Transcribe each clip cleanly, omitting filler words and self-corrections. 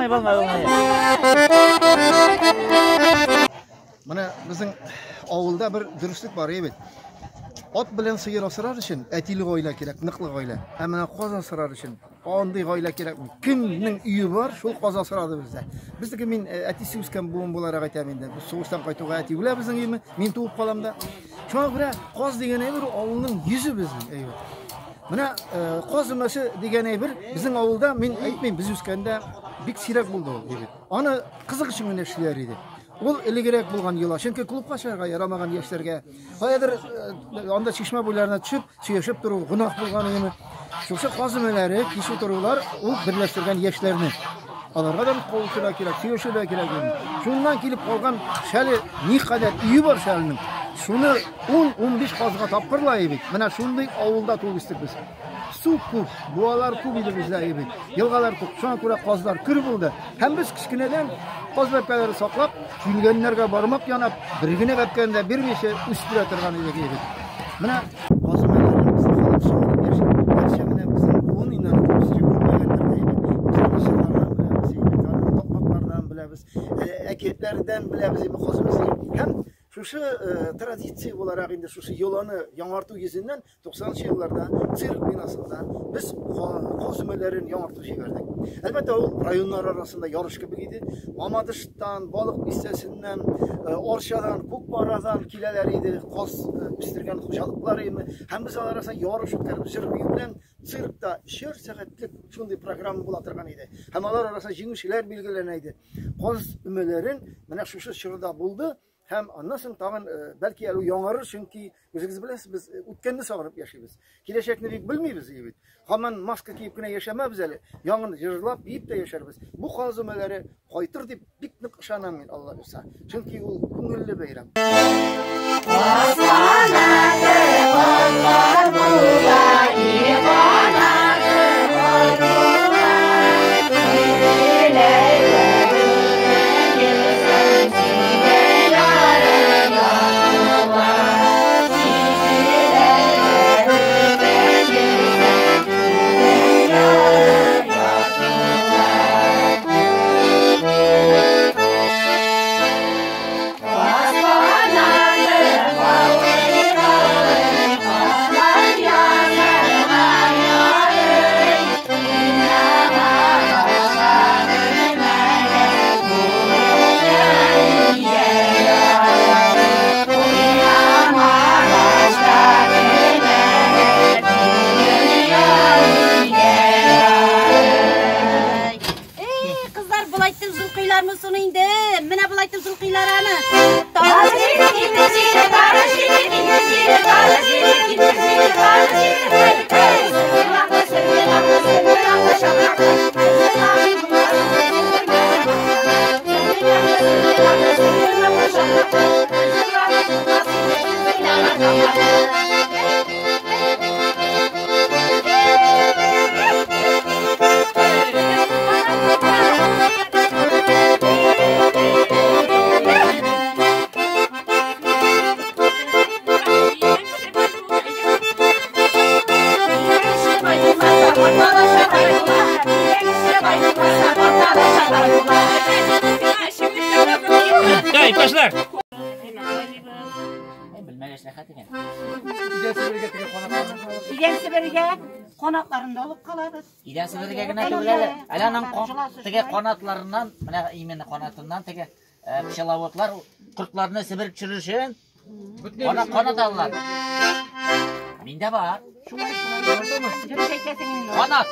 Булмый, булмый, булмый. Менә безнең авылда бер дөреслек бар, әйбәт. Ат белән сыер асрар өчен әтиле гаилә кирәк, ныклы гаилә. Ә менә каз асрар өчен андый гаилә кирәкми. Кемнең өе бар, шул каз асрады бездә. Безнеке мин э, әтисе үскән буын буларак әйтәм инде. Без сугыштан кайтуга әти үлә безнең өеме, мин туып калам да. Шуңа күрә каз дигән әйбер авылның йөзе безнең әйбер. Менә э, каз өмәсе дигән әйбер безнең авылда, мин әйтмим, без үскәндә бик сирәк булды ул әйбер. Аны кызык өчен генә эшлиләр иде. Ул элегрәк булган йола. Чөнки клубка чыгарга ярамаган яшьләргә. Каядыр э, анда чишмә буйларына төшеп, сөйләшеп тору гөнаһ булган иде. Шушы каз өмәләре, кич утырулар ул берләштергән яшьләрне. Аларга да бит кавышырга кирәк, сөйләшергә кирәк иде. Шуннан килеп калган шәле никадәр өе бар шәленең. Шуны 10-15 казга тапкырлай бит. Менә шундый авылда туып үстек без. Су күп, буалар күп иде бездә бит. Елгалар күп. Шуңа күрә казлар көр булды. Һәм без кечкенәдән каз бәбкәләре саклап, килгәннәргә бармак янап, бер генә бәбкәне дә бирмичә үстерә торган идек бит. Менә каз өмәләрен безнең халык сагынып яши. Гәрчә менә безнең буын инде аны күбесенчә күрмәгәндер дә инде. Без аны җырлардан беләбез, инде, аны такмаклардан беләбез, әкиятләрдән беләбез инде каз өмәсен. Һәм шушы традиция буларак инде шушы йоланы яңарту йөзеннән 90 нчы елларда цирк бинасында без каз өмәләрен яңартып җибәрдек. Әлбәттә, ул районнар арасында ярыш кебек иде. Мамадыштан, Балык бистәсеннән, э, Арчадан, Кукмарадан киләләр иде, каз э, үстергән хуҗалыклар иде. Һәм без алар арасында ярыш үткәреп, җыр бию белән циркта өчәр сәгатьлек шундый программа була торган иде. Һәм алар арасында җиңүчеләр билгеләнә иде. Каз өмәләрен менә шушы чорда булды. Һәм аннан соң тагын, э, бәлки әле яңарыр, чөнки үзегез беләсез, без э, үткәнне сагынып яшибез. Киләчәкне бик белмибез бит. Һаман маска киеп кенә яшәмәбез әле. Яңын җырлап, биеп тә яшәрбез. Бу каз өмәләре кайтыр дип бик нык ышанам мин, Алла бирса. Чөнки ул күңелле бәйрәм. Канаты казлар була, канаты каз була. Кызлар, болай итеп зулкыйлармы соң инде? Менә болай итеп зулкыйлар аны. Да, иптәшләр. Белмәгәч рәхәт икән. Идән себергә канатларын да алып калабыз. Идән себергә генә түгел әле. Әле аның теге канатларыннан, менә именно канатыннан теге э, пчеловодлар кортларны себереп төшерер өчен канат канат алалар. Миндә бар. Шулай шулай. Дөрес әйтәсең инде. Канат.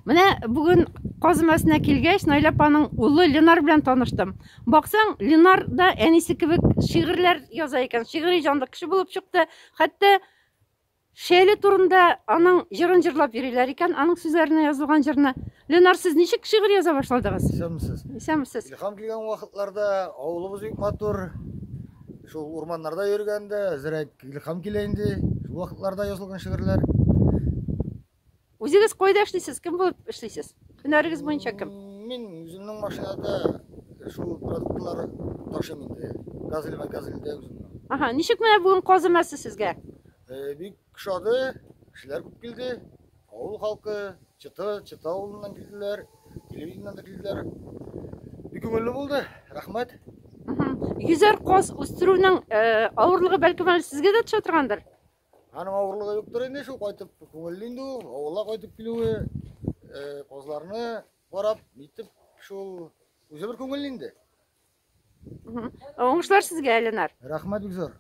Менә бүген каз өмәсенә килгәч, Наилә апаның улы Ленар белән таныштым. Баксаң, Ленар да әнисе кебек шигырьләр яза икән. Шигъри җанлы кеше булып чыкты. Хәтта Шәле турында аның җырын җырлап йөриләр икән, аның сүзләренә язылган җырны. Ленар, сез ничек шигырь яза башладыгыз? Исәнмесез. Исәнмесез. Илһам килгән вакытларда авылыбыз бик матур. Шул урманнарда йөргәндә әзрәк илһам килә инде. Шул вакытларда язылган шигырьләр. Үзегез кайда эшлисез? Кем булып эшлисез? Һөнәрегез буенча кем? Мин үземнең машинада шул продуктлар ташыйм инде. Газель газельдә үземнең. Ага, ничек менә бүген каз өмәсе сезгә? Бик ошады, кешеләр күп килде. Авыл халкы, Чыты, Чыта авылыннан килделәр, телевидениедән дә килделәр. Бик күңелле булды, рәхмәт. Йөзәр каз үстерүнең авырлыгы бәлкем әле сезгә дә төшә торгандыр? Аның авырлыгы юктыр инде, шул кайтып күңелле инде ул, авылга кайтып килүе, казларны карап, нитеп, шул үзе бер күңелле инде. Уңышлар сезгә, Ленар. Рәхмәт бик зур.